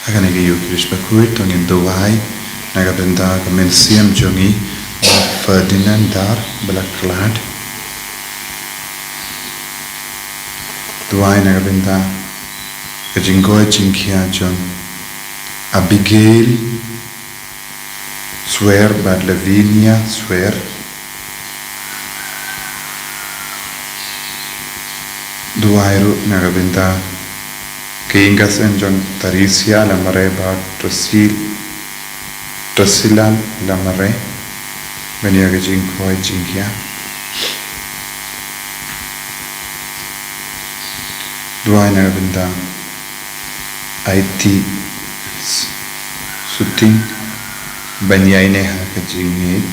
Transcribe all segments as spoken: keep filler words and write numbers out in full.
Ha kane ka Ïukharist Bakhuid to ngin duwai na ka bynta ka mynsiem jong i Ferdinand Dar Balakhlad. Duwai na ka bynta ka jingkoit jingkhiah jong Abigail Swer bad Lavinia Swer. Duwai ruh na ka bynta ka ïing ka sem jong Taresia Lamare bad Tasil, Tasilan Lamare ban ïa ka jingkoit jingkhiah. Duwai na ka bynta Aiti Suting ban ïaineh ha ka jingngeit.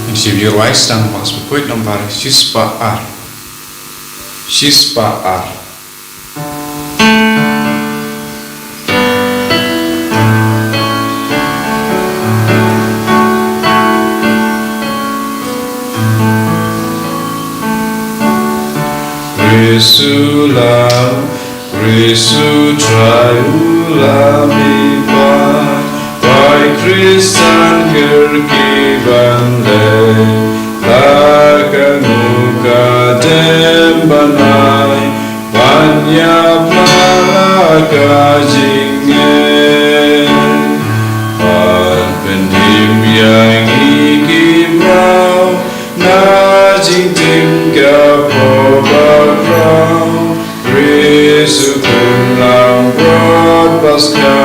Ngin sa ïa ruwai sdang Mass Bakhuid nombar shispah ar. Shispah ar. Khrist u la, Khrist u Trai u la mih pat, bai Khristan kyrkieh ban leit, la kano ka dem ban ai, ban ïapla la ka jingngeit. Ban pynim ïa ngi ki mraw, na jingtim ka por bakhraw, Khrist u khun langbrot Paskha,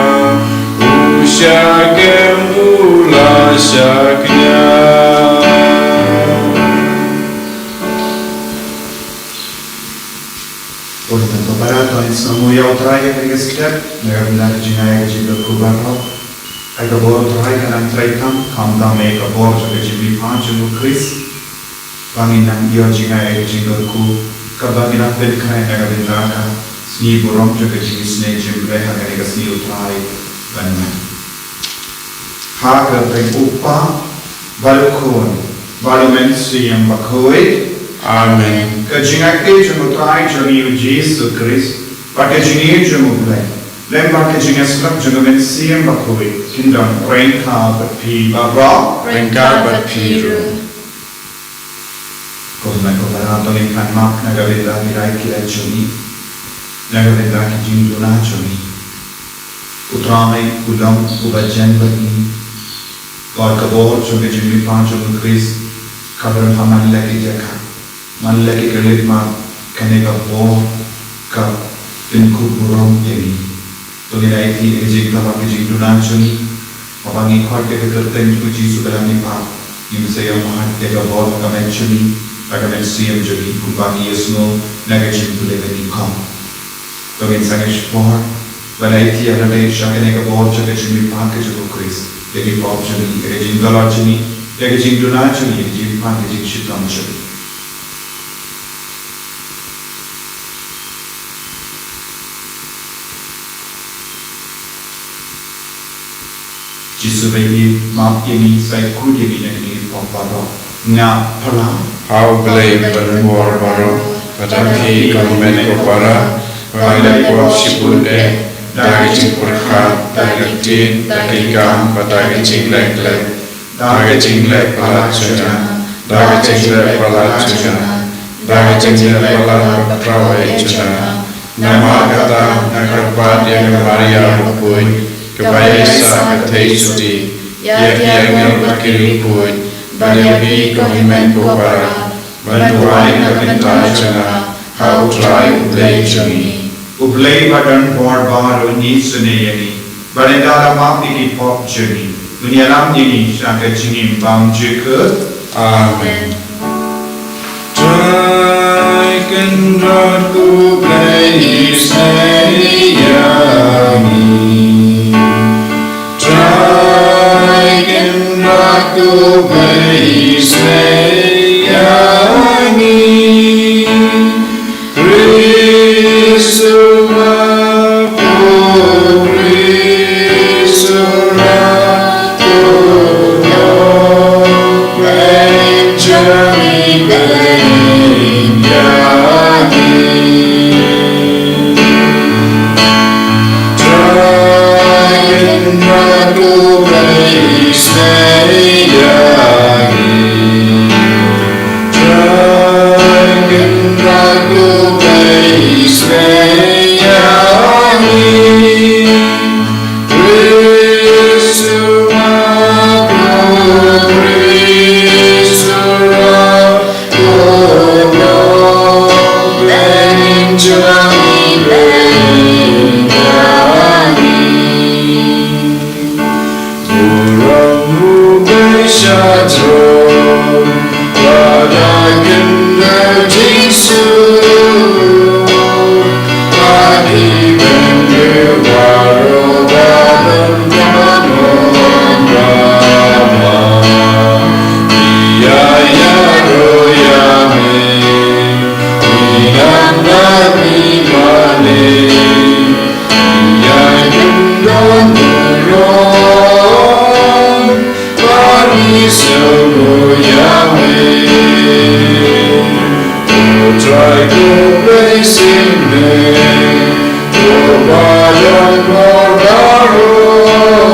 u shah kem u la shah kñia. Ko hynmen ko para, to ngin sngewnguh ïa U Trai ha kane ka step, na ka bynta ka jingai ka jingkyrkhu baroh. Ai ka bor Trai ka nang treikam, khamtam ïa ka bor jong ka jingmihpat jong U Khrist. Ba ngin nang ïoh jingai ïa ka jingkyrkhu, kaba ngin nang pynkhreh na ka bynta ka sngi burom jong ka jingisynei jingpyrshah ha kane ka sngi U Trai ban wan. Ha ka kyrteng U Kpa, bad U Khun, bad U Mynsiem Bakhuid. Amen. Ka jingïaid jong U Trai jong ngi U Jisu Khrist, bad ka jingïeit jong U Blei, lem bad ka jingïasyllok jong U Mynsiem Bakhuid, kin don ryngkat bad phi baroh. Ryngkat bad phi ruh. Ko hynmen ko para, to ngin pan map na ka bynta ki rai ki rai jong ngi, na ka bynta ki jingduna jong ngi. U Trai u long uba jan bad ngi. Bad ka bor jong ka jingmihpat jong U Khrist ka pynhap man la ki jaka, man la ki khyllipmat, kane ka bor ka pynkhuid burom ïa ngi. To ngin aiti ïa ka jingtap bad ka jingduna jong ngi. Haba ngi khot ïa ka kyrteng jong U Jisu ba la mihpat, ngin sa ïoh mad ïa ka bor ha ka met jong ngi, ha ka mynsiem jong ngi, kumba ngi ïohsngew na ka jingpule ba ngi khot. To ngin sa ïoh shipor ban aiti ïa lade sha kane ka bor jong ka jingmihpat ka jong U Khrist ïa ki pop jong ngi, ïa ka jingduna jong ngi, ïa ka jingduna jong ngi, ïa ka jingmihpat, ïa ka jingshitom jong ngi. Jisu ba ïeit, map ïa ngi, sa ïakhuid ïa ngi na kine ki pop baroh. Nga pyrshang, ha U Blei uba don bor baroh, bad ha phi ko hynmen ko para, ba nga la pop shibun eh, da ka jingpyrkhat, da ka ktien, da ki kam, bad da ka jingleh khlem, da ka jingleh palat jong nga, da ka jingleh palat jong nga, da ka jingleh palat bakhraw eh jong nga. Namar kata nga kyrpad ïa ka Maria bakhuid, kaba ïaisah ka theisotti, ïa ki angel bad ki riewkhuid, bad ïa phi ko hynmen ko para, ban duwai na ka bynta jong nga ha U Trai U Blei jong ngi. U Blei ba don bor baroh un isynei ïa ngi, bad un da la map ïa ki pop jong ngi, un ïalam ïa ngi sha ka jingim bymjukut. Amen. Kynrad ko Blei isynei ïa ngi. Trai Kynrad ko Blei isynei ïa ngi. Khrist u ma ko Khrist u ma ko Blei jong ngi Blei ïa ngi. Trai Kynrad ko Blei isynei ïa ngi. Trai Kynrad ko Blei isynei ïa ngi. Khrist u ma ko Khrist u ma ko Blei jong ngi Blei ïa ngi. Burom u Blei sha jrong, ba da kynduh jingsuk. Ba ki bynriew baroh ba don kynmaw ba ma. Ïa ïaroh ïa me, ïa nang ba mi mane. Ïa kin don burom, ba mi sngewbha ïa me. Ko Trai ko Blei sngewbha, ko ba don bor baroh.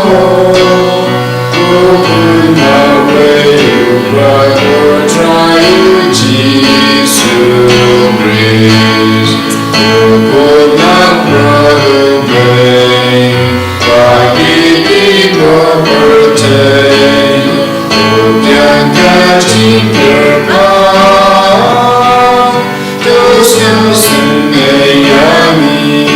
Ko khun marwei u Trai, ko Trai u Jisu Khrist. Ko khun marwei u Blei, ba ki bym pyrthei. Ko biang ka jingkyrpad, to sngewsynei ïa ngi.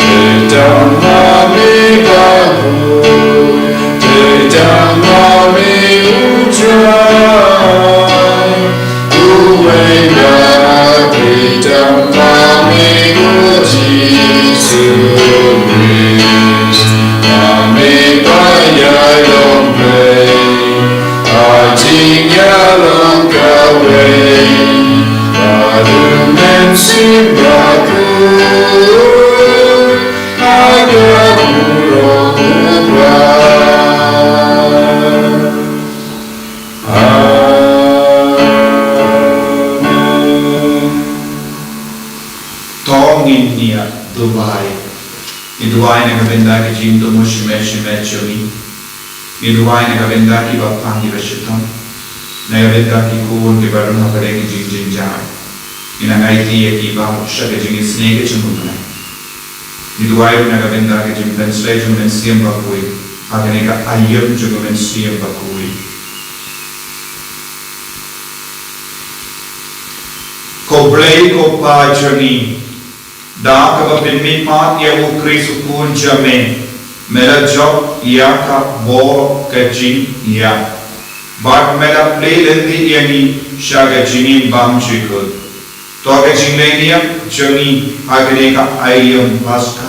Te tang ma me baroh, te tang ma me u Trai. Uwei na te tang ma me ko Jisu Khrist. Ma me ba ïa long Blei. Ha jingïalong kawei, ba u Mynsiem Bakhuid, ha ka burom u Trai. Amen. To ngin ïa duwai. Ngi duwai na ka bynta ka jingthmu shimet shimet jong ngi. Ngi duwai na ka bynta kiba pang kiba shitom, na ka bynta ki khun kiba rung hapdeng ka jingjynjar. Ngi nang aiti ïa ki baroh sha ka jingisynei ka jong U Blei. Ngi duwai ruh na ka bynta ka jingpynshlei jong U Mynsiem Bakhuid ha kane ka aïom jong U Mynsiem Bakhuid. Ko Blei ko Pa jong ngi, da kaba pynmihpat ïa u Khrist u Khun jong me, me la jop ïa ka bor ka jingïap, bad me la plie lynti ïa ngi sha ka jingim bymjukut. To ka jingleit jong ngi ha kane ka aïom Paska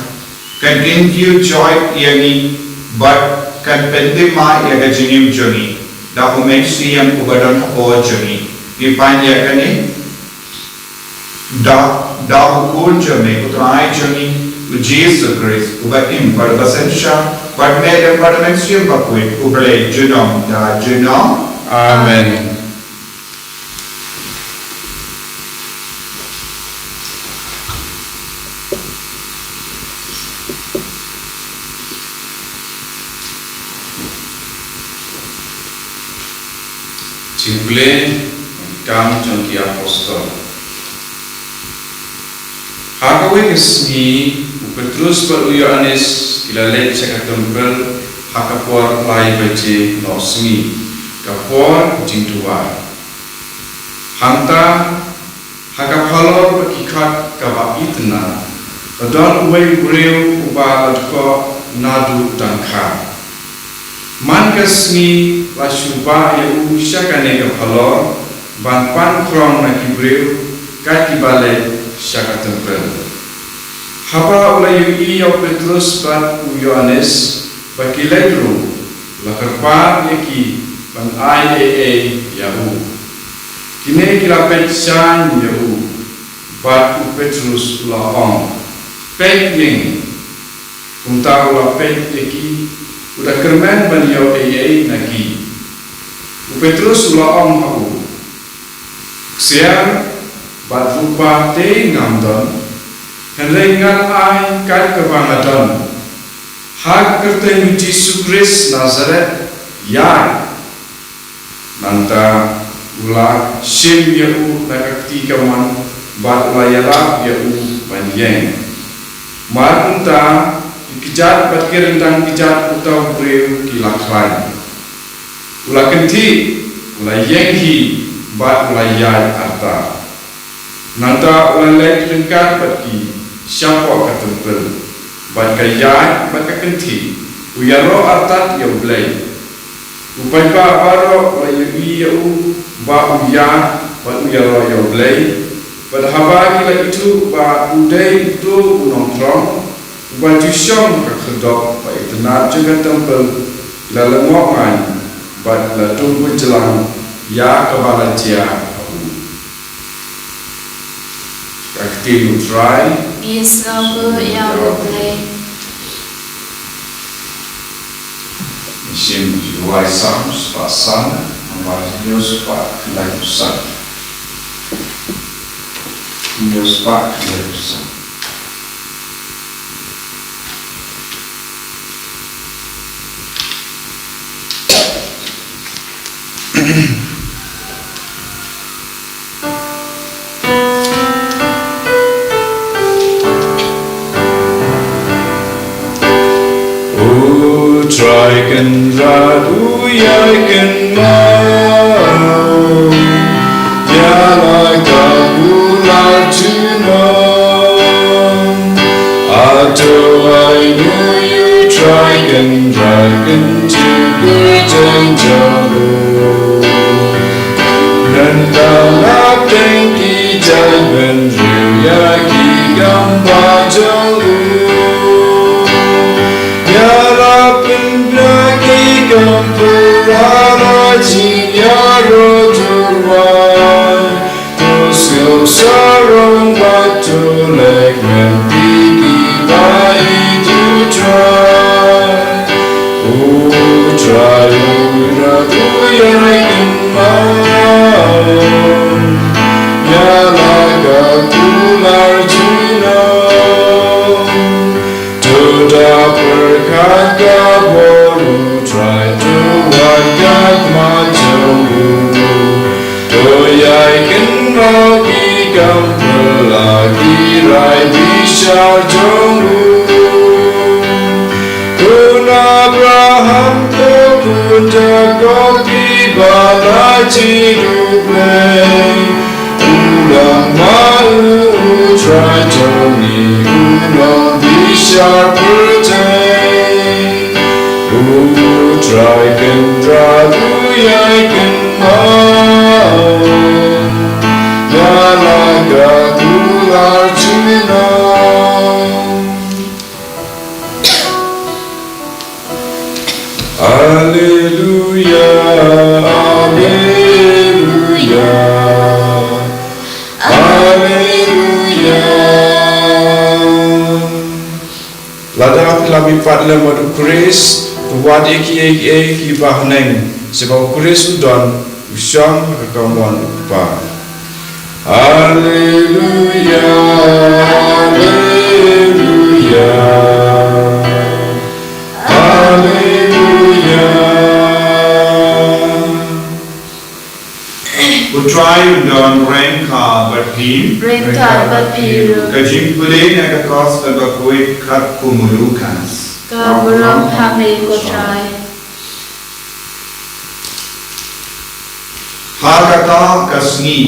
kan kyntiew joi ïa ngi bad kan pynthymmai ïa ka jingim jong ngi da U Mynsiem uba don hapoh jong ngi. Ngi pan ïa kane da, da U Khun jong me, U Trai jong ngi, U Jisu Khrist, uba im bad uba synshar bad me lem bad U Mynsiem Bakhuid, U Blei junom da junom. Amen. Jingpule, Kam jong ki Apostol. Ha kawei ka sngi, u Petrus bad u Ïoannis ki la leit sha ka templ ha ka por lai baje noh sngi, ka por jingduwai. Hangta, ha ka phalor bad ki khot kaba itynnad, la don uwei u briew uba la dkoh naduh dang kha. Man ka sngi la shu bah ïa u sha kane ka phalor, ban pan khrong na ki briew kat kiba leit sha ka templ. Haba u la ïohi ïa u Petrus bad u Ïoannis ba ki leit ruh, u la kyrpad ïa ki ban ai ei ei ïa u. Kine ki la peit shaiñ ïa u, bad u Petrus u la ong, peit ïa ngi. Kumta u la peit ïa ki, u da kyrmen ban ïoh ei ei na ki. U Petrus u la ong ha u, ksiar bad rupa te ngam don, hynrei ngan ai kat kaba nga don. Ha ka kyrteng u Jisu Khrist Nasaret, ïaid. Nangta u la shim ïa u na ka kti kamon, bad u la ïarap ïa u ban ïeng. Mar kumta, ki kjat bad ki ryndang kjat uta u briew ki la khlaiñ. U la kynthih, u la ïeng hi, bad u la ïaid artat. Nangta u la leit ryngkat bad ki shapoh ka templ, bad ka ïaid bad ka kynthih, u ïaroh artat ïa U Blei. U paidbah baroh u la ïohi ïa u ba u ïaid bad u ïaroh ïa U Blei, bad haba ki la ithuh ba u dei uto u nongkhrong uba ju shong ha ka khyrdop ba itynnad jong ka templ, ki la lyngngoh ngai bad ki la dum bujlang ïa kaba la jia ha u. Ka ktien U Trai. Ngi sngewbha ïa U Blei. Ngi shim Duwai Salm spah san, namar hynñiew spah khyndai phew san. Hynñiew spah khyndai phew san. U Trai Kynrad u ïai kynmaw ïa la ka kular junom. Hato ai nguh ïa U Trai Kynrad, kyntu kyrteng jong u. Nangta la pynkhih jait bynriew ïa ki kam ba jong u. Ïa la pynbna ki kam pura la jingïaroh tyrwa. To sngewsarong bad to leh lynti kiba ïeit ïa U Trai. U Trai u Kynrad u ïai kynmaw ïa la ka kular junom. To da pyrkhat ka bor U Trai, to wad ka khmat jong u. To ïai kynmaw ki kam phylla, ki rai bishar jong u. Khun Abraham, to khun Jakob, kiba la jied U Blei. U long ma u, U Trai jong ngi, u long bishar pyrthei. U Trai Kynrad u ïai kynmaw ïa la ka kular junom. Alleluia, alleluia, alleluia. Lada phi la mihpat lem bad U Khrist, to wad ïa kiei kiei kiba ha bneng, sha ba U Khrist u don, u shong ha ka kamon U Kpa. Alleluia, alleluia, alleluia. U Trai un don ryngkat bad phi. Ryngkat bad phi ruh. Ka jingpule na ka Gospel bakhuid kat kum u Lukas. Ka burom ha me ko Trai. Ha kata ka sngi,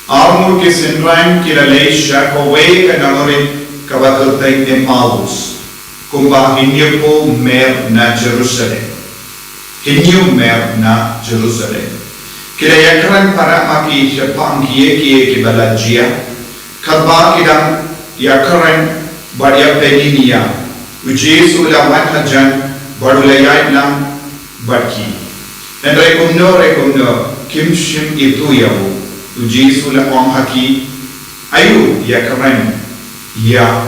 arngut ki synran ki la leit sha kawei ka nongrep kaba kyrteng Emmaus, kumba hynñiewphew mer na Jerusalem. Hynñiew mer na Jerusalem. Ki la ïakren para ma ki shaphang kiei kiei kiba la jia. Katba ki dang ïakren bad ïapyni nia, u Jisu u la wan hajan bad u la ïaid lang bad ki. Hynrei kumno re kumno kim shym ithuh ïa u. U Jisu u la ong ha ki, aïu ïakren ïa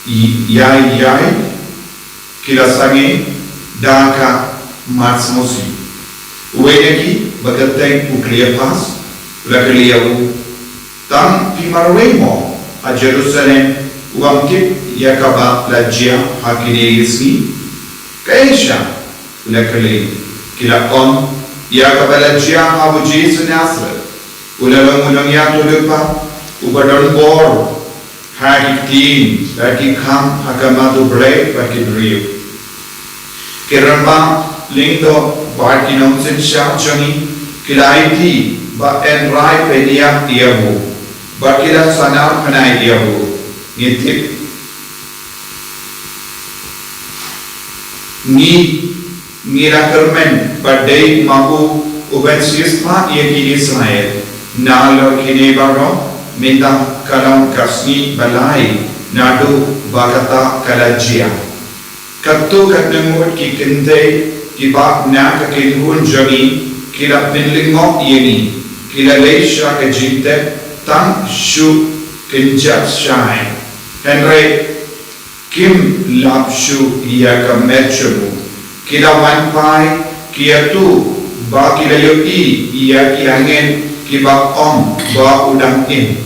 ïa ïa ki la sangeh da ka mat sngewsih. Uwei na ki ba kyrteng u Kleopas u la kylli ïa u, tang phi marwei mo ha Jerusalem u bym tip ïa kaba la jia ha kine ki sngi? Kaei sha? U la kylli. Ki la ong, ïa kaba la jia ha u Jisu Nasareth. U la long u nongïathuhlypa uba don bor ha ki ktien bad ki kam ha khmat u Blei bad ki briew. Ki rangbah lyngdoh bad ki nongsynshar jong ngi ki la aiti ba yn rai pynïap ïa u bad ki la sanar pynai ïa u. Ngi tip ngi ngi la kyrmen ba dei ma u u ban siewspah ïa ki Israel. Nalor kine baroh mynta ka long ka sngi ba lai naduh ba kata ka la jia. Katto katne ngut ki kynthei kiba na ka kynhun jong ngi ki la pynlyngngoh ïa ngi, ki la leit sha ka jingtep tang shu kynjat shai. Hynrei kim lap shuh ïa ka met jong u. Ki la wan phai, ki ïathuh ba ki la ïohi ïa ki angel kiba ong ba u dang im.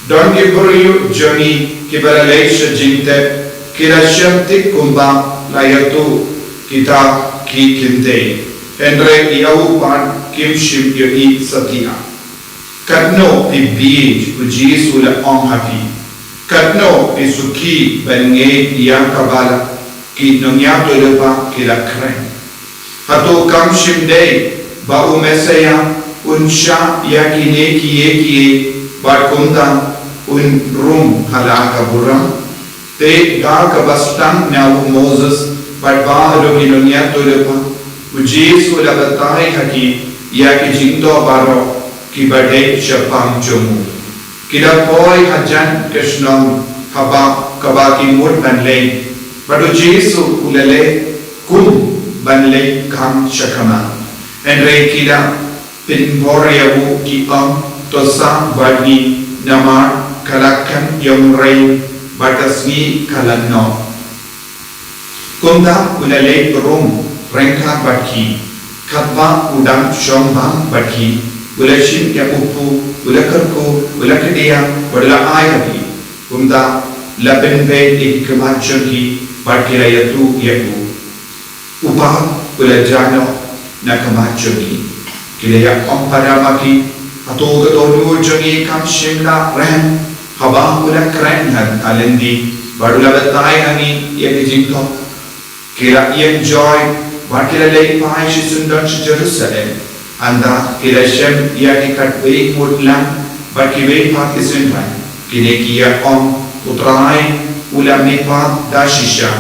Don ki briew jong ngi kiba la leit sha jingtep, ki la shem thik kumba la ïathuh kita ki kynthei. Hynrei ïa u pat kim shym ïohi satia. Katno phi bieit, u Jisu u la ong ha phi. Katno phi suki ban ngeit ïa kaba la ki nongïathuhlypa ki la kren. Hato kam shym dei ba u Messaïah un shah ïa kine kiei kiei bad kumta un rung ha la ka burom? Te da kaba sdang na u Moses bad baroh ki nongïathuhlypa, u Jisu u la batai ha ki ïa ki jingthoh baroh kiba dei shaphang jong u. Ki la poi hajan ka shnong haba kaba ki mut ban leit, bad u Jisu u la leh kum ban leit kam sha khmat. Hynrei ki la pynbor ïa u, ki ong, to sah bad ngi namar ka la khang ïong rei bad ka sngi ka la noh. Kumta u la leit rung ryngkat bad ki. Katba u dang shong bam bad ki, u la shim ïa u kpu, u la kyrkhu, u la kdiah bad u la ai ha ki. Kumta la pynbeit ïa ki khmat jong ki bad ki la ïathuh ïa u. U Pap u la jah noh na khmat jong ngi. Ki la ïa ong para ma ki, hato ka dohnud jong ngi kam shym la rem haba u la kren ha lynti bad u la batai ha ngi ïa ki jingthoh? Ki la ïeng joi bad ki la leit phai shisyndon sha Jerusalem. Hangta ki la shem ïa ki khatwei ngut lang bad kiwei pat ki synran. Kine ki ïa ong, u Trai u la mihpat da shisha,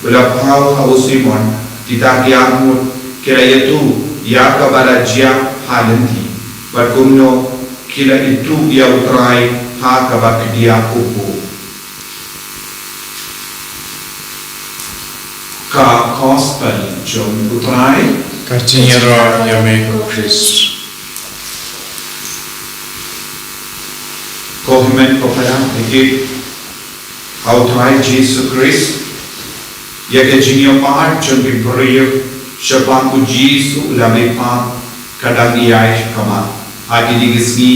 u la phaw ha u Simon. Kita ki arngut ki la ïathuh ïa kaba la jia ha lynti bad kumno ki la ithuh ïa u Trai ha kaba kdiah u kpu. Ka Gospel jong u Trai. Ka jingïaroh ïa me ko Khrist. Ko hynmen ko para, ngi tip ha u Trai Jisu Khrist ïa ka jingïohmad jong ki briew shaphang u Jisu u la mihpat ka dang ïai khmat. Ha kine ki sngi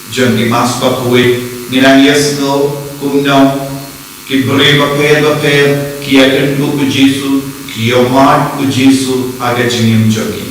jong ki Mass Bakhuid ngi nang ïohsngew kumno ki briew bapher bapher ki ïakynduh u Jisu, ki ïohmad u Jisu ha ka jingim jong ki.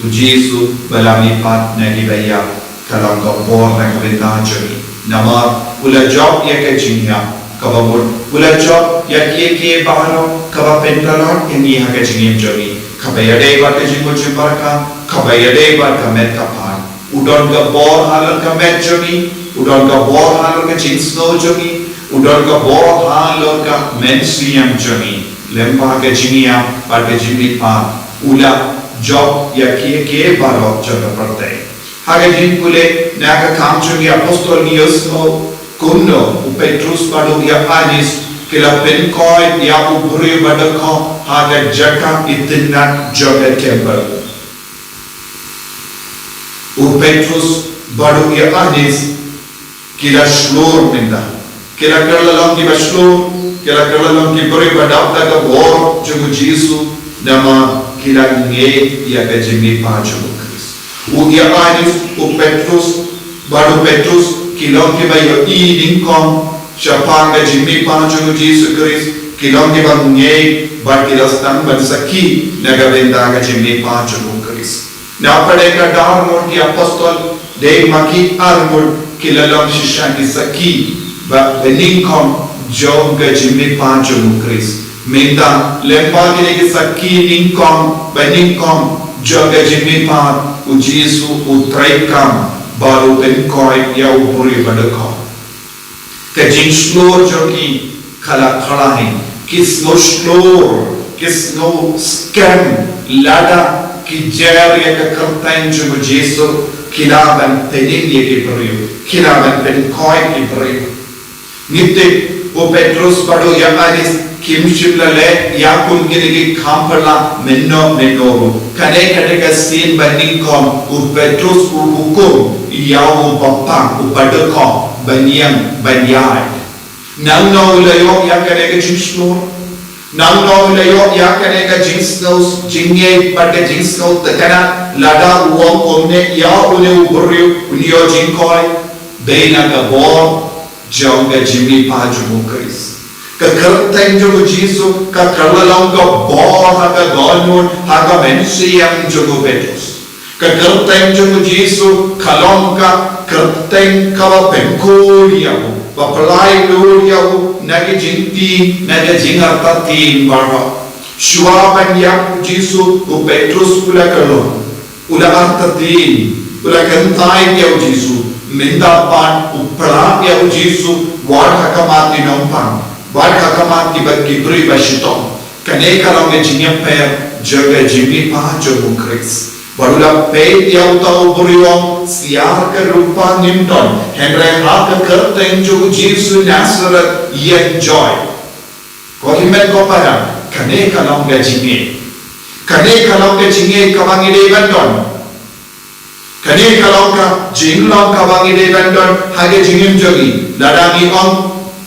U Jisu ba la mihpat na kiba ïap ka long ka bor na ka bynta jong ngi. Namar u la jop ïa ka jingïap kaba mut, u la jop ïa kiei kiei baroh kaba pyntlot ïa ngi ha ka jingim jong ngi, kaba ïadei bad ka jingmut jingpyrkhat, kaba ïadei bad ka met ka phad. U don ka bor halor ka met jong ngi, u don ka bor halor ka jingsngew jong ngi, u don ka bor halor ka mynsiem jong ngi. Lem bad ka jingïap bad ka jingmihpat, u la jop ïa ki ki baroh jong ka pyrthei. Ha ka jingpule na ka kam jong ki apostol ngi ïohsngew kumno u Petrus bad u Ïoannis ki la pynkoit ïa u briew ba dkhot ha ka jaka itynnad jong ka templ. U Petrus bad u Ïoannis ki la shlur mynta. Ki la kylla long ki ba shlur, ki la kylla long ki briew ba dap da ka bor jong u Jisu, namar ki la ngeit ïa ka jingmihpat jong u Khrist. U Ïoannis, u Petrus, bad u Petrus, ki long ki ba ïohi nyngkong shaphang ka jingmihpat jong u Jisu Khrist, ki long ki ba ngeit bad ki la sdang ban sakhi na ka bynta ka jingmihpat jong u Khrist. Na pdeng ka arngut ki apostol, dei ma ki arngut ki la long shisha ki sakhi ba, ba nyngkong jong ka jingmihpat jong u Khrist. Mynta, lyngba kine ki sakhi nyngkong ba nyngkong jong ka jingmihpat, u Jisu u treikam bad u pynkoit ïa u briew ba dkhot. Ka jingshlur jong ki ka la khlaiñ, ki sngew shlur, ki sngew skhem, lada ki jer ïa ka kyrteng jong u Jisu, ki lah ban pynim ïa ki briew, ki lah ban pynkoit ki briew. Ngi tip, u Petrus bad u Ïoannis kim shym la leh ïa kum kine ki kam phylla mynno mynno ruh. Kane ka dei ka sien ba nyngkong u Petrus u hukum ïa u bapang, u ba dkhot, ban ïeng, ban ïaid. Nangno u la ïoh ïa kane ka jingshlur? Nangno u la ïoh ïa kane ka jingsngew jingngeit bad ka jingsngew thikna, lada u ong kumne ïa une u briew, un ïoh jingkoit? Dei na ka bor jong ka jingmihpat jong u Khrist. Ka kyrteng jong u Jisu ka kylla long ka bor ha ka dohnud, ha ka mynsiem jong u Petrus. Ka kyrteng jong u Jisu ka long ka kyrteng kaba pynkhuid ïa u, ba pynlait lut ïa u na ki jingtieng, na ki jingartatien baroh. Shuwa ban ïap u Jisu, u Petrus u la kyllon, u la artatien, u la kyntait ïa u Jisu. Mynta pat u pynlait ïa u Jisu, wat ha khmat ki nongpang, wat ha khmat ki ba, ki briew ba shitom. Kane ka long ka jingïapher jong ka jingmihpat jong u Khrist. Bad u la peit ïa uta u briew, u ong, shisha ka rupa ngim don, hynrei ha ka kyrteng jong u Jisu Nasareth, ïeng joi. Ko hynmen ko para, kane ka long ka jingngeit. Kane ka long ka jingngeit kaba ngi dei ban don. Kane ka long ka jinglong kaba ngi dei ban don ha ka jingim jong ngi. Lada ngi ong,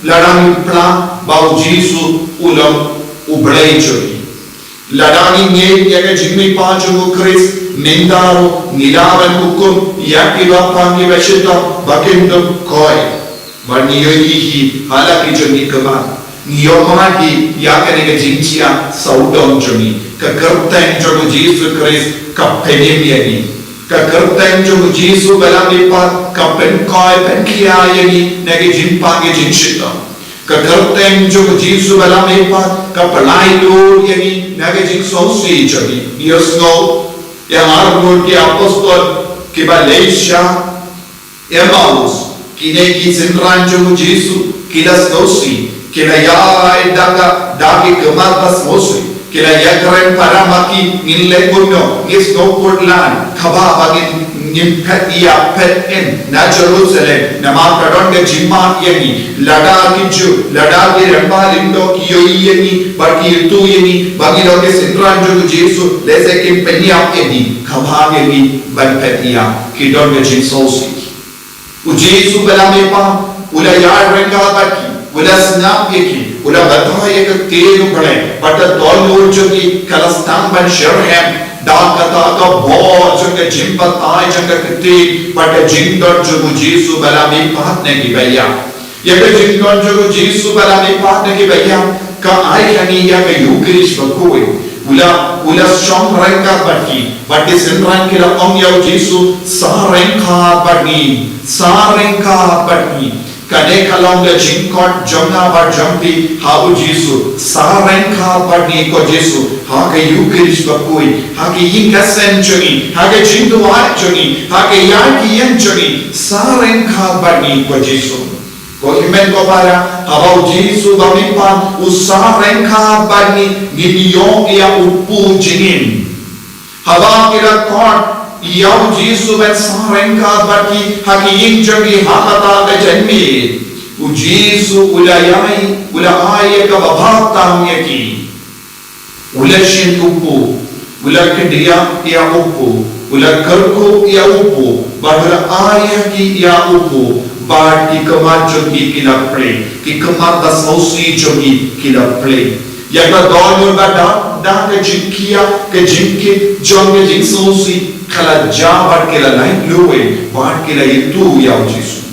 lada ngi pla ba u Jisu u long u Blei jong ngi. Lada ngi ngeit ïa ka jingmihpat jong u Khrist, mynta ruh ngi lah ban hukum ïa ki bapang ki ba shitom ba kin dup koit. Bad ngi ïohi hi ha la ki jong ngi ki khmat. Ngi ïohmad hi ïa kane ka jingjia sawdong jong ngi. Ka kyrteng jong u Jisu Khrist ka pynim ïa ngi. Ka kyrteng jong u Jisu ba la mihpat ka pynkoit pynkhia ïa ngi na ki jingpang ki jingshitom. Ka kyrteng jong u Jisu ba la mihpat ka pynlait lut ïa ngi na ki jingsngewsih jong ngi. Ngi ïohsngew ïa arngut ki apostol ki ba leit sha Emmaus, kine ki synran jong u Jisu, ki la sngewsih, ki la ïaid da ka, da ki khmat ba sngewsih, ki la ïakren para ma ki, ngin leh kumno, ngi sngewkhuslai, kaba ba ngin, ngin phet ïa phet in na Jerusalem, namar ka don ka jingmad ïa ngi, lada ki Jiw, lada ki rangbah lyngdoh ki ïohi ïa ngi, bad ki ïathuh ïa ngi ba ngi long ki synran jong u Jisu, lehse kin pynïap ïa ngi, kaba ïa ngi ban phet ïa, ki don ka jingsngewsih. U Jisu ba la mihpat u la ïaid ryngkat bad ki, u la sngap ïa ki, u la batai ïa ka ktien U Blei, bad ka dohnud jong ki ka la sdang ban shitrhem da kata ka bor jong ka jingbatai jong ka ktien bad ka jingdon jong u Jisu ba la mihpat na ki ba ïap. Ïa ka jingdon jong u Jisu ba la mihpat na ki ba ïap ka ai ha ngi ïa ka Eukharist bakhuid. U la, u la shong ryngkat bad ki, bad ki synran ki la ong ïa u Jisu, sa ryngkat bad ngi, sa ryngkat bad ngi. Kane ka long ka jingkhot jong nga bad jong phi ha u Jisu, sa ryngkat bad ngi ko Jisu, ha ka Eukharist bakhuid, ha ka ïing ka sem jong ngi, ha ka jingduwai jong ngi, ha ka ïaid ka ïeng jong ngi, sa ryngkat bad ngi ko Jisu. Ko hynmen ko para, haba u Jisu ba mihpat u sa ryngkat bad ngi, ngin ïoh ïa u pujingim. Haba ki la khot ïa u Jisu ban sah ryngkat bad ki ha ki ïing jong ki ha kata ka janmiet, u Jisu u la ïai, u la ai ïa ka babha tam ïa ki. U la shim u pud, u la kdiah ïa u pud, u la kyrkhu ïa u pud, bad u la ai ha ki ïa u pud, bad ki khmat jong ki ki la plie, ki khmat ba sngewsih jong ki ki la plie. Ïa ka dohnud ba da, da ka jingkhiah, ka jingkit jong ka jingsngewsih, ka la jia bad ki la laitluid, bad ki la ïathuh ïa u Jisu.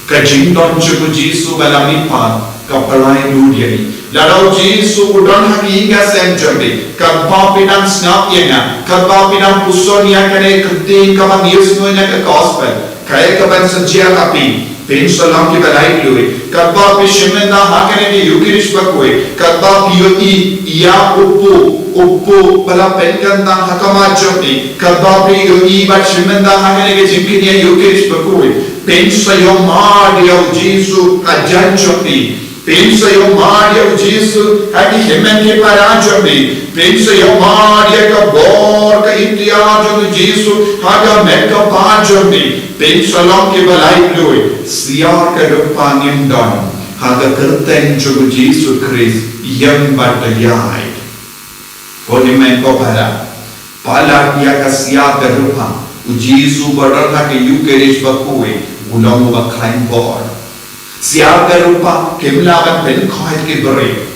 Ka jingdon jong u Jisu ba la mihpat ka pynlait lut ïa ngi. Lada u Jisu u don ha ki ïing ki sem jong phi, katba phi dang sngap ïa nga, katba phi dang puson ïa kane ka ktien kaba ngi ïohsngew na ka gospel, kaei kaban sa jia ha phi, phin sa long kiba laitluid. Katba phi shim bynta ha kane ka Ïukharist bakhuid, katba phi ïohi ïa u pud, u pud ba la pynkyntang ha khmat jong phi, katba phi ïohi bad shim bynta ha kane ka jingkñia Ïukharist bakhuid, phin sa ïohmad ïa u Jisu hajan jong phi. Phin sa ïohmad ïa u Jisu ha ki hynmen ki para jong phi. Phin sa ïohmad ïa ka bor ka iktiar jong u Jisu ha ka met ka phad jong phi. Phin sa long kiba laitluid. Syiar ka rupa ngim don ha ka kyrteng jong u Jisu Khrist, ïeng bad ïaid. Ko hynmen ko para, palat ïa ka syiar ka rupa, u Jisu ba don ha ka Ïukharist bakhuid u long uba khlaiñ bor. Syiar ka rupa kim lah ban pynkhoit ki briew.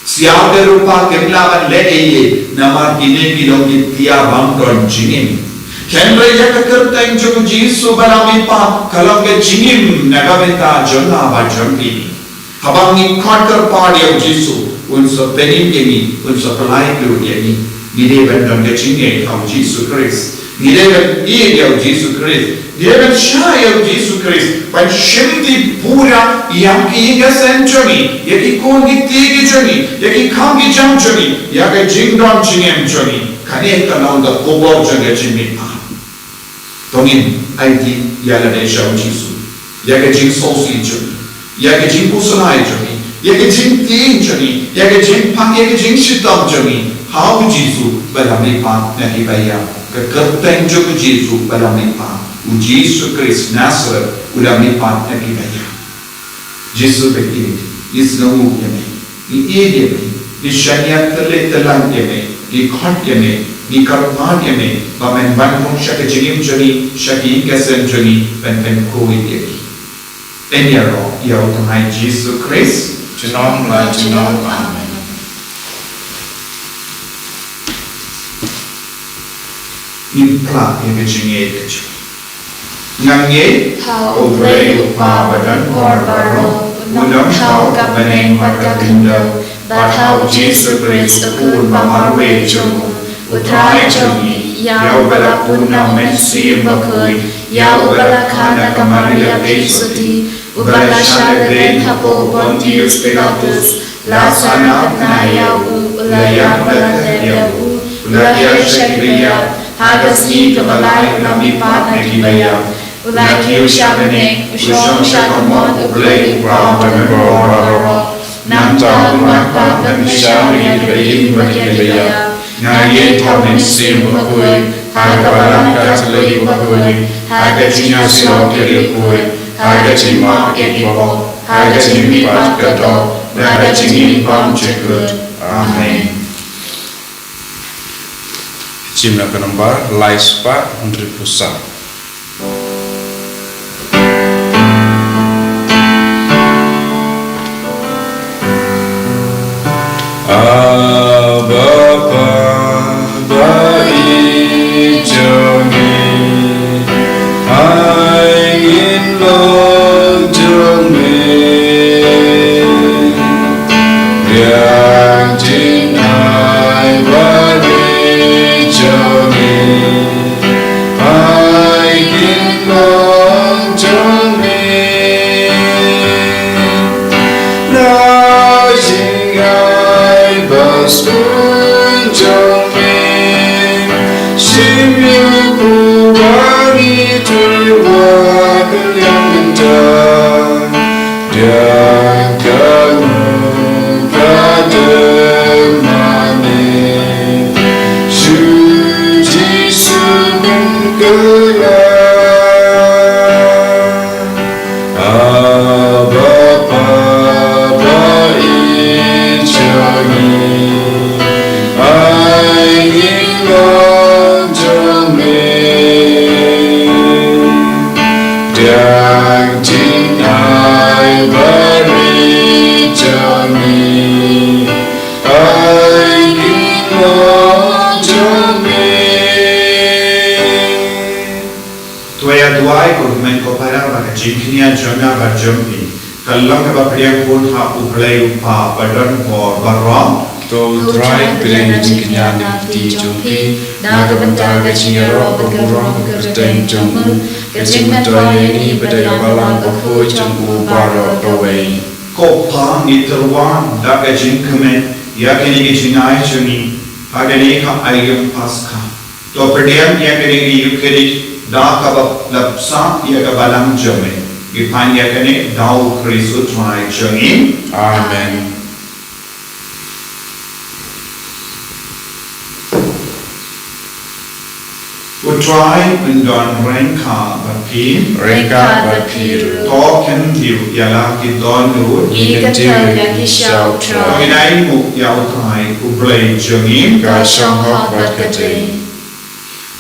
Syiar ka rupa kim lah ban leh ei ei, namar kine ki long ki tiar bym don jingim. Hynrei ïa ka kyrteng jong u Jisu ba la mihpat ka long ka jingim na ka bynta jong nga bad jong phi. Haba ngi khot kyrpad ïa u Jisu, un sa pynim ïa ngi, un sa pynlait lut ïa ngi. Ngi dei ban don ka jingngeit ha u Jisu Khrist. Ngi dei ban ïeit ïa u Jisu Khrist. Ngi dei ban shah ïa u Jisu Khrist ban shim ti pura ïa ki ïing ki sem jong ngi, ïa ki khun ki kti ki jong ngi, ïa ki kam ki jam jong ngi, ïa ka jingdon jingem jong ngi. Kane ka long ka khubor jong ka jingmihpat. To ngin aiti ïa lade sha u Jisu, ïa ka jingsngewsih jong ngi, ïa ka jingpynshlur jong ngi, ïa ka jingtieng jong ngi, ïa ka jingpang, ïa ka jingshitom jong ngi ha u Jisu ba la mihpat na ki ba ïap. Ka kyrteng jong u Jisu ba la mihpat, u Jisu Khrist Nasareth u la mihpat na ki ba ïap. Jisu ba ïeit, ngi sngewnguh ïa me, ngi ïeit ïa me, ngi shaniah tylli tyllan ïa me, ngi khot ïa me, ngi kyrpad ïa me ba men wan rung sha ka jingim jong ngi, sha ki ïing ki sem jong ngi, ban pynkhuid ïa ngi. Yn ïaroh ïa u tnga Jisu Khrist. Junom la junom. Amen. Ngin phla ïa ka jingngeit ka jong ngi. Nga ngeit ha u Blei u Kpa badonbor baroh, u nongthaw ka bneng bad ka khyndew, bad ha u Jisu Khrist u Khun ba marwei jong u, u Trai jong ngi, ïa uba la pun na u Mynsiem Bakhuid, ïa uba la kha na ka Maria Beisotti, uba la shah lehrain hapoh u Pontius Pilatus, la sahnarphna ïa u, u la ïap bad la tep ïa u, u la hiar sha ki ba ïap, ha ka sngi kaba lai u la mihpat na ki ba ïap, u la kiew sha bneng, u shong sha ka mon u Blei u Kpa badonbor baroh. Nangta un wan pat ban bishar ïa ki ba im bad ki ba ïap. Nga ngeit ha u Mynsiem Bakhuid, ha ka Balang Katholik bakhuid, ha ka jingïasyllok ïa ki riewkhuid, ha ka jingmap ïa ki pop, ha ka jingmihpat ka doh, bad ha ka jingim bymjukut. Amen. Jingim na ka nombar lai spah hynriewphew saw. Abba Father, ba ïeit jong ngi, ai ngin long jong me. Biang jingai ba ïeit jong ngi, ai Yang jingai bari jong ngi, ai ki mon jong ngi. To ïa duwai, ko hynmen ko para, ba ka jingkñia jong nga bad jong phi ka long kaba pdiang bun ha U Blei U Kpa ba don bor baroh. To U Trai pdiang ïa ka jingkñia na ka kti jong phi, na ka bynta ka jingïaroh ka burom ka kyrteng jong u, ka jingmyntoi ïa ngi bad ïa u Balang Bakhuid jong u baroh kawei. Ko Kpa, ngi tyrwa da ka jingkmen ïa kane ka jingai jong ngi ha kane ka aïom Paskha. To pdiang ïa kane ka Eucharist da kaba la bsa ïa ka Balang jong me. Ngi pan ïa kane da U Khrist U Trai jong ngi. Amen. U Trai un don ryngkat bad phi. Ryngkat bad phi ruh. To kyntiew ïa la ki dohnud. Ngi kyntiew ïa ki sha U Trai. To ngin ainguh ïa U Trai U Blei jong ngi. Ka shong hok bad ka dei.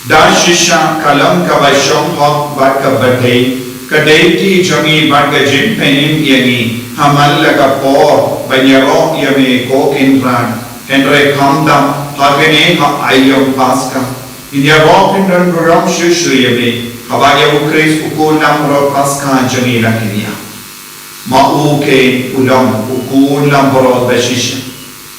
Da shisha ka long kaba shong hok bad kaba dei ka duty jong ngi bad ka jingpynim ïa ngi ha man la ka por ban ïaroh ïa me ko Kynrad. Hynrei khamtam ha kane ka aïom Paskha ngin ïaroh pyndonburom shuh shuh ïa me, haba ïa U Khrist u Khun Langbrot Paskha jong ngi la kñia. Ma u kein u long u Khun Langbrot ba shisha,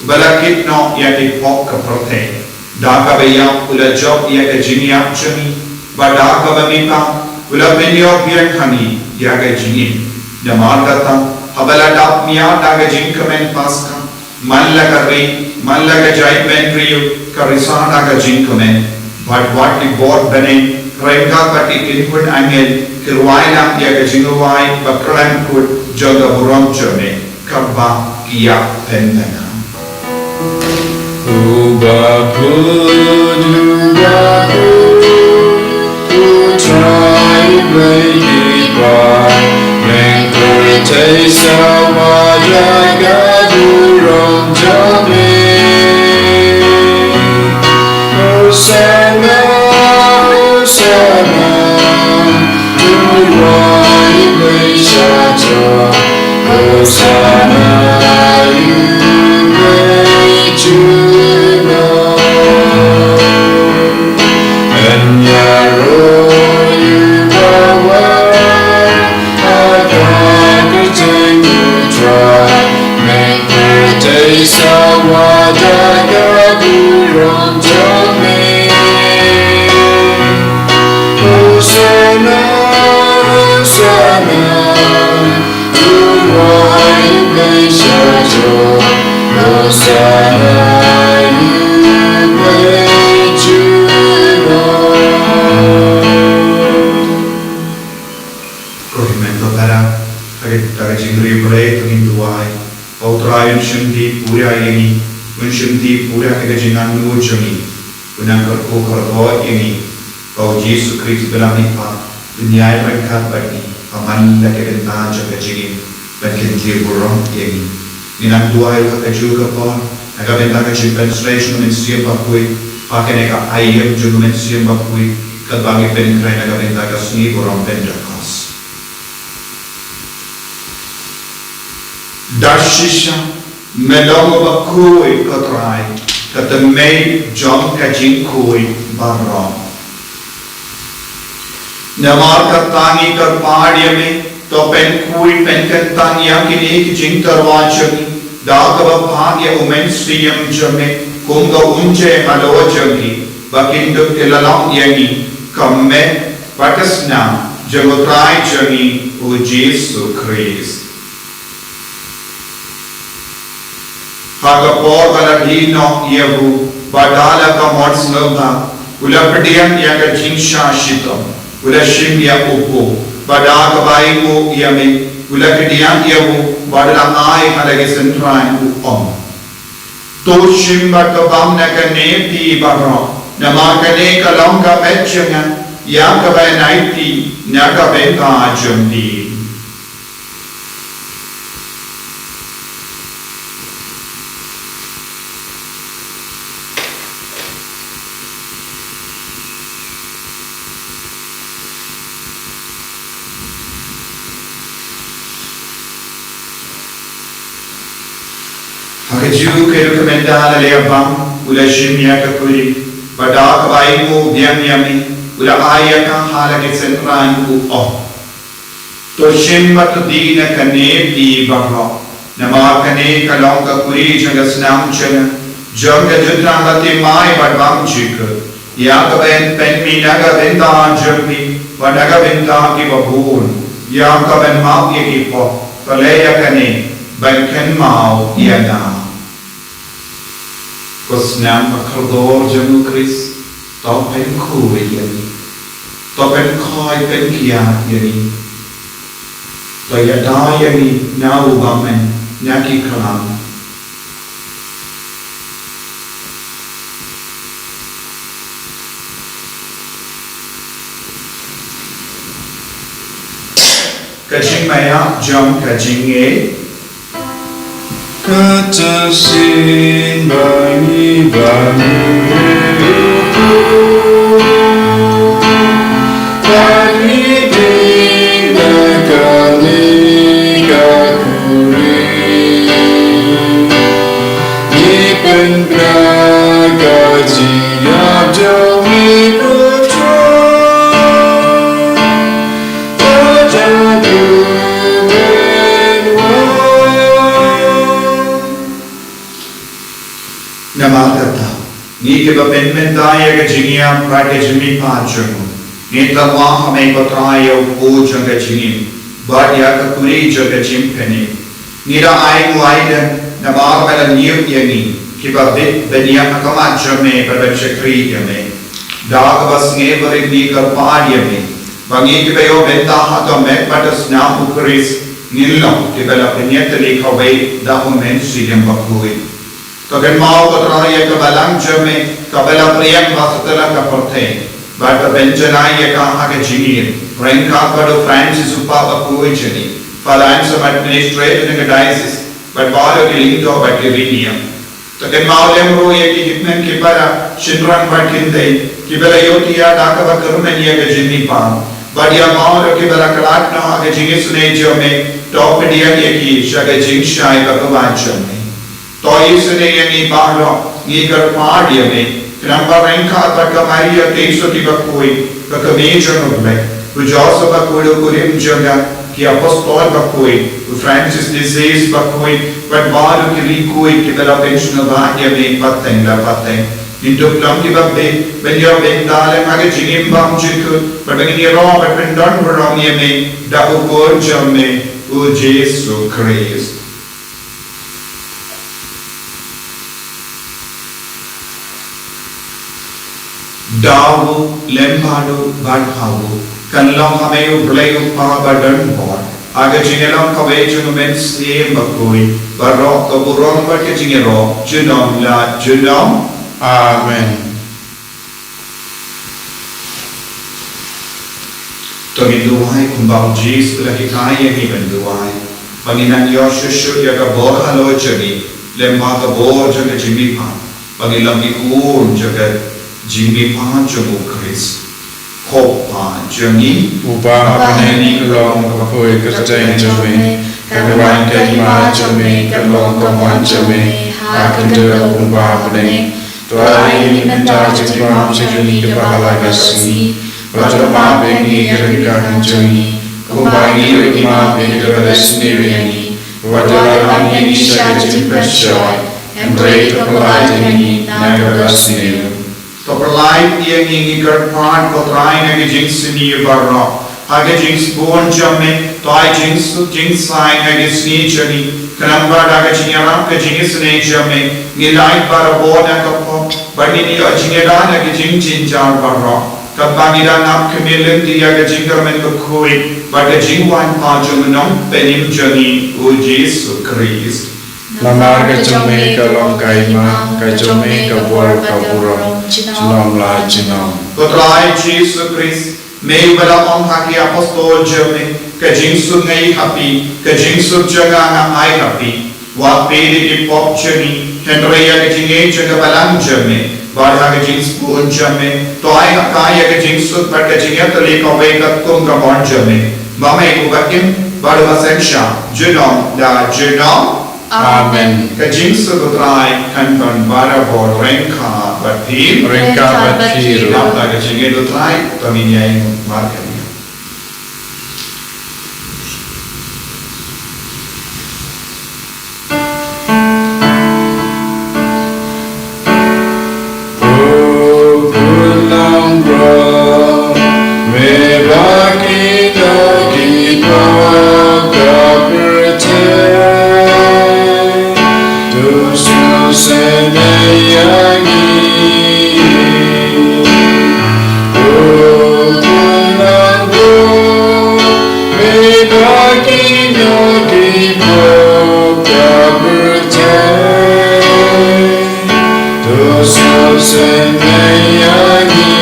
uba la kit noh ïa ki pop ka pyrthei. Da kaba ïap u la jop ïa ka jingïap jong ngi, bad da kaba mihpat u la pynïoh biang ha ngi ïa ka jingim. Namar kata, haba la dap mih da ka jingkmen Paskha, man la ka ri, man la ka jaitbynriew, ka risa da ka jingkmen. Bad wat ki bor bneng ryngkat bad ki kynhun angel ki rwai lang ïa ka jingrwai ba khlem kut jong ka burom jong me, kaba ki ïa pynbna. U Bakhuid, u Bakhuid, u Trai Blei ki paid, men pyrthei sawa da ka burom jong me. Hosanna, Hosanna, u Blei Shatei. Hosanna, u Blei Juno. Yn ïaroh ïa u bawan ha ka kyrteng u Trai, men pyrthei sawa da ka burom jong me. Hosanna, Hosanna, u Trai Blei Shatei. Hosanna, u Blei Juno. Ko hynmen ko para, ha kata ka jingriewblei to ngin duwai. Ba U Trai un shimti pura ïa ngi, un shimti pura ïa ka jingangnud jong ngi, un nang kyrkhu kyrdoh ïa ngi. Ba U Jisu Khrist ba la mihpat un ïaid ryngkat bad ngi ha man la ka bynta jong ka jingim, ban kyntiew burom ïa ngi. Ngin nang duwai ruh ha kajuh ka por na ka bynta ka jingpynshlei jong U Mynsiem Bakhuid ha kane ka aïom jong U Mynsiem Bakhuid, katba ngi pynkhreh na ka bynta ka sngi burom Pentekost. Da shisha me long uba khuid, ko Trai, ka tymmen jong ka jingkhuid baroh. Namar kata ngi kyrpad ïa me, to pynkhuid pynkyntang ïa kine ki jingtyrwa jong ngi da kaba phah ïa U Mynsiem jong me kum ka umjai halor jong ngi, ba kin dup ki la long ïa ngi ka met bad ka snam jong U Trai jong ngi U Jisu Khrist. Ha ka por ba la dih noh ïa u, bad da la ka mon sngewbha, u la pdiang ïa ka jingshah shitom, u la shim ïa u puk, bad da kaba ainguh ïa me, u la kdiah ïa u, bad u la ai ha la ki synran, u ong: To shim bad to bam na kane phi baroh, namar kane ka long ka met jong nga, ïa kaba yn ai phi na ka bynta jong phi. Ka Jiw ka ruh ka mynta la leh bam, u la shim ïa ka kurim, bad da kaba ainguh biang ïa me, u la ai ïa ka ha la ki synran, u ong: To shim bad to die na kane phi baroh, namar kane ka long ka kurim jong ka snam jong nga, jong ka jutang la thymmai bad bymjukut, ïa kaban pynmih na ka bynta jong phi bad na ka bynta kiba bun. Ïa kaban map ïa ki pop, to leh ïa kane ban kynmaw ïa nga. Ko snam ba kordor jong u Khrist, to pynkhuid ïa ngi, to pynkhuid pynkiad ïa ngi, to ïada ïa ngi na u bymman na ki khlam. Ka jingmaiap jong ka jingngeit. Kata shisien ba ngi bam ruh, ba ngi dei na kane ka kurim, ngi pynbna ka jingïap jong ngi, ko Trai. Namar kata, ngi kiba pynmynta ïa ka jingïap bad ka jingmihpat jong u, ngi tyrwa ha me ko Trai ïa u kpu jong ka jingim bad ïa ka kurim jong ka jingpynim. Ngi da ai nguh ai lem namar ba me la ñiew ïa ngi kiba bit ban ïaid ha khmat jong me bad ban shakri ïa me. Da kaba sngewbha ngi kyrpad ïa me ba ngi kiba ïoh bynta ha ka met bad ka snam u Khrist ngin long kiba la pynïatylli kawei da u Mynsiem Bakhuid. To kynmaw ko Trai ïa ka balang jong me kaba la pdiang ba satlak ka pyrthei, bad to pynjanai ïa ka ha ka jingim ryngkat bad u Francis u Pap Bakhuid jong ngi, Father Anselm, administrator jong ka diocese, bad baroh ki lyngdoh bad ki riewniam. To kynmaw lem ruh ïa ki hynmen ki para, shynrang bad kynthei kiba la ïohthiah da kaba kyrmen ïa ka jingmihpat, bad ïa baroh kiba la khlad noh ha ka jingisynei jong me, to pdiang ïa ki sha ka jingshai bakhuid jong me. To isynei ïa ngi baroh, ngi kyrpad ïa me, khnang ba ryngkat bad ka Maria keiñ suk kiba khuid, ka kmie jong u Blei, u Joseph Bakhuid u kurim jong ka, ki apostol bakhuid, u Francis de Sales bakhuid, bad baroh ki riewkhuid kiba la pynshong ïa me pateng la pateng, ngin dup long kiba bit ban ïoh bynta lem ha ka jingim bymjukut, bad ba ngin ïaroh bad pyndon burom ïa me da u Khun jong me, u Jisu Khrist. Da u, lem bad u, bad ha u, kan long ha me u Blei u Kpa badonbor, ha ka jingïalam kawei jong u Mynsiem Bakhuid, baroh ka burom bad ka jingïaroh junom la junom. Amen. To ngin duwai kumba u Jisu u la hikai ïa ngi ban duwai, ba ngin nang ïoh shuh shuh ïa ka bor halor jong ngi, lem bad ka bor jong ka jingmihpat, ba ngin long ki khun jong ka jingmihpat jong u Khrist. Ko Kpa jong ngi uba ha bneng, ka long ka bakhuid ka kyrteng jong me, ka wan ka hima jong me, ka long ka mon jong me ha ka khyndew kumba ha bneng. To ai ïa ngi mynta ka jingpynbam jong ngi kaba ha la ka sngi, bad to map ïa ngi ki ryngkat jong ngi, kumba ngi ruh ngi map ïa kiba la sniew ïa ngi, bad to lam ïa ngi sha ka jingpynshoi, hynrei to pyllait ïa ngi na kaba sniew. To pyllait ïa ngi, ngi kyrpad ko Trai, na ka jingsniew baroh. Ha ka jingsbun jong me, to ai jingsuk jingsaiñ ha ka sngi jong ngi, khnang ba da ka jingïarap ka jingisynei jong me, ngin lait barabor na ka pop, bad ngin ïoh jingïada na ka jingjynjar baroh, katba ngi dang ap khmih lynti ïa ka jingkyrmen bakhuid bad ka jingwan pat jong u Nongpynim jong ngi u Jisu Khrist. Namar ka jong me ka long ka hima, ka jong me ka bor ka burom junom la junom. Ko Trai Jisu Khrist, me uba la ong ha ki apostol jong me, ka jingsuk nga ai ha phi, ka jingsuk jong nga nga ai ha phi. Wat peit ïa ki pop jong ngi, hynrei ïa ka jingngeit jong ka balang jong me. Bad ha ka jingsbun jong me, to ai ha ka ïa ka jingsuk bad ka jingïatylli kawei katkum ka mon jong me, ba me uba im bad uba synshar junom la junom. Amen. Ka jingsuk u Trai kan don barabor ryngkat bad phi. Ryngkat bad phi ruh. Naba ka jingngeit u Trai, to ngin ïaid markylliang. Ko Khun langbrot, me ba kino ki pop ka pyrthei, to sngewsynei ïa ngi. Ko Khun langbrot, me ba kino ki pop ka pyrthei, to sngewsynei ïa ngi.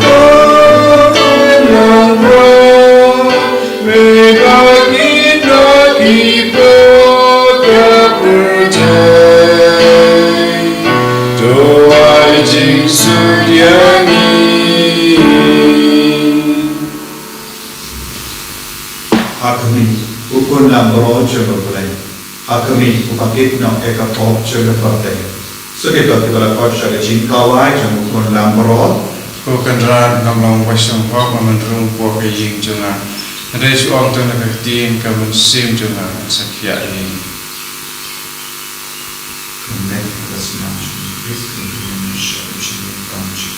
Ko Khun langbrot, me ba kino ki pop ka pyrthei, to ai jingsuk ïa ngi. Ha khmih, U Khun langbrot jong U Blei. Ha khmih, uba kit noh ïa ka pop jong ka pyrthei. Sa katto kiba la khot sha ka jingkawei jong U Khun langbrot. Ko Kynrad, ngam long ba sngewbha ba men rung hapoh ka ïing jong nga. Hynrei shu ong tang na ka ktien ka mynsiem jong nga, sa khiah ïa ngi. Ka met ka snam jong U Khrist, ka mynsiem jong U Khrist.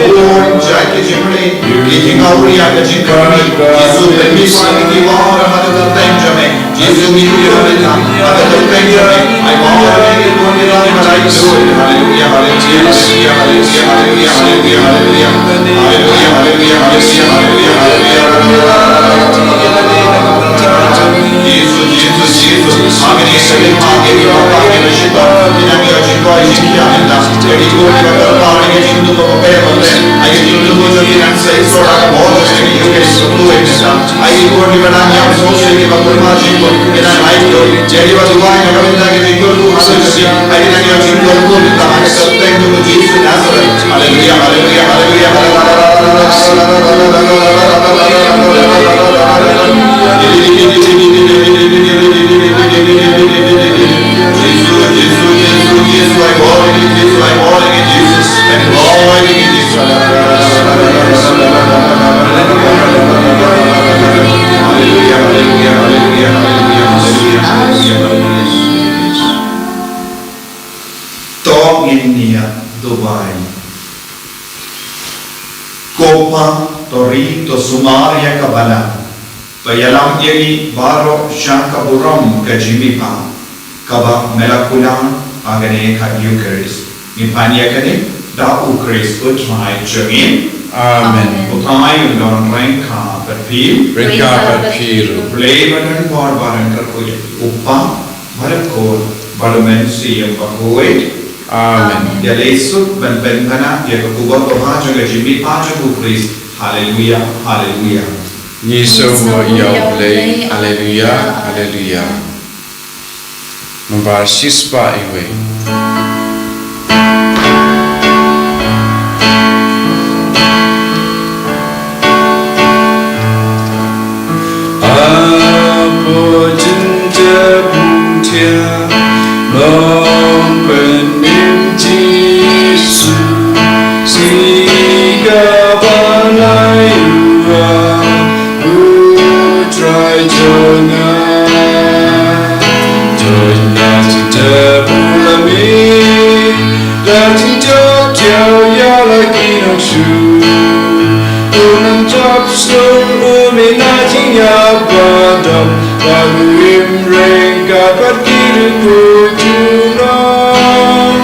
bun jait ki jingri, ki jingngeit ïa ka jingkyrmen. Jisu, pynmih sha ngi baroh ha ka kyrteng jong me. Jisu, ngi kyrmen ha ka kyrteng jong me. Ai baroh ki bun ki rang ba dei. Haleluya, haleluya, haleluya. Jisu, Jisu, Jisu. Hangne sha phi, hangne sha phi, hangne sha phi. Ngi nang ïoh jingkoit jingkhiah ïa phi. Ïa ki bun kiba kyrpad ïa ka jingduwai kaba pher bapher. Ïa ka jingduwai jong ngi nang sa ïoh sha ka bor jong ngi ïa ka jingduwai ïa phi. Ai ki bun kiba nang ïam sngewsih, kiba kulmar shibun, ki nang ai duwai. Ïa kiba duwai na ka bynta ka jingkyrkhu ha ka jingim. Ai ki nang ïa jingkyrkhu, mynta ha ka kyrteng jong u Jisu Nasaret. Haleluya, haleluya, haleluya, haleluya. Jisu, Jisu, Jisu, Jisu, ai bor ïa ngi, Jisu, ai bor ïa ngi, Jisu, ai bor ïa ngi, Jisu. Haleluya, haleluya, haleluya, haleluya, haleluya, haleluya, haleluya. To ngin ïa duwai. Ko Pa, to ri, to sumar ïa ka balang. To ïalam ïa ngi baroh sha ka burom ka jingmihpat kaba me la kular ha kane ka Eucharist. Ngi pan ïa kane da u Khrist u Trai jong ngi. Amen. U Trai un don ryngkat bad phi. Ryngkat bad phi ruh. U Blei ba don bor ba don kyrkhu, u Pa, bad u Khun, bad u Mynsiem Bakhuid. Amen. Ïa leit suk ban pynpaw ïa ka khubor kaba bha jong ka jingmihpat jong u Khrist. Haleluya, haleluya. Ngi sngewbha ïa u Blei. Haleluya, haleluya. Nambar shispah iwei. Apo jingjabutia long pynmih Jisu, sika ba nai ua u Trai jong nga. Jong nga jingjabu la mih, la jingjop jiaw ïa la ki nongshu. U nongjop shnong u mih na jingïap ba dap, bad u im ryngkat bad ki riewkhuid junom.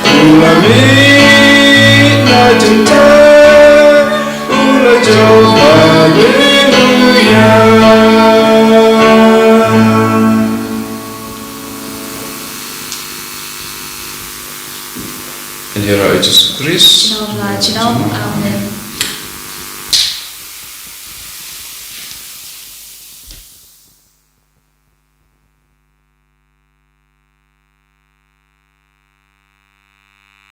U la mih na jingtep, u la jop, haleluya. Kan ïaroh ïa u Jisu Khrist. Junom la junom. Amen.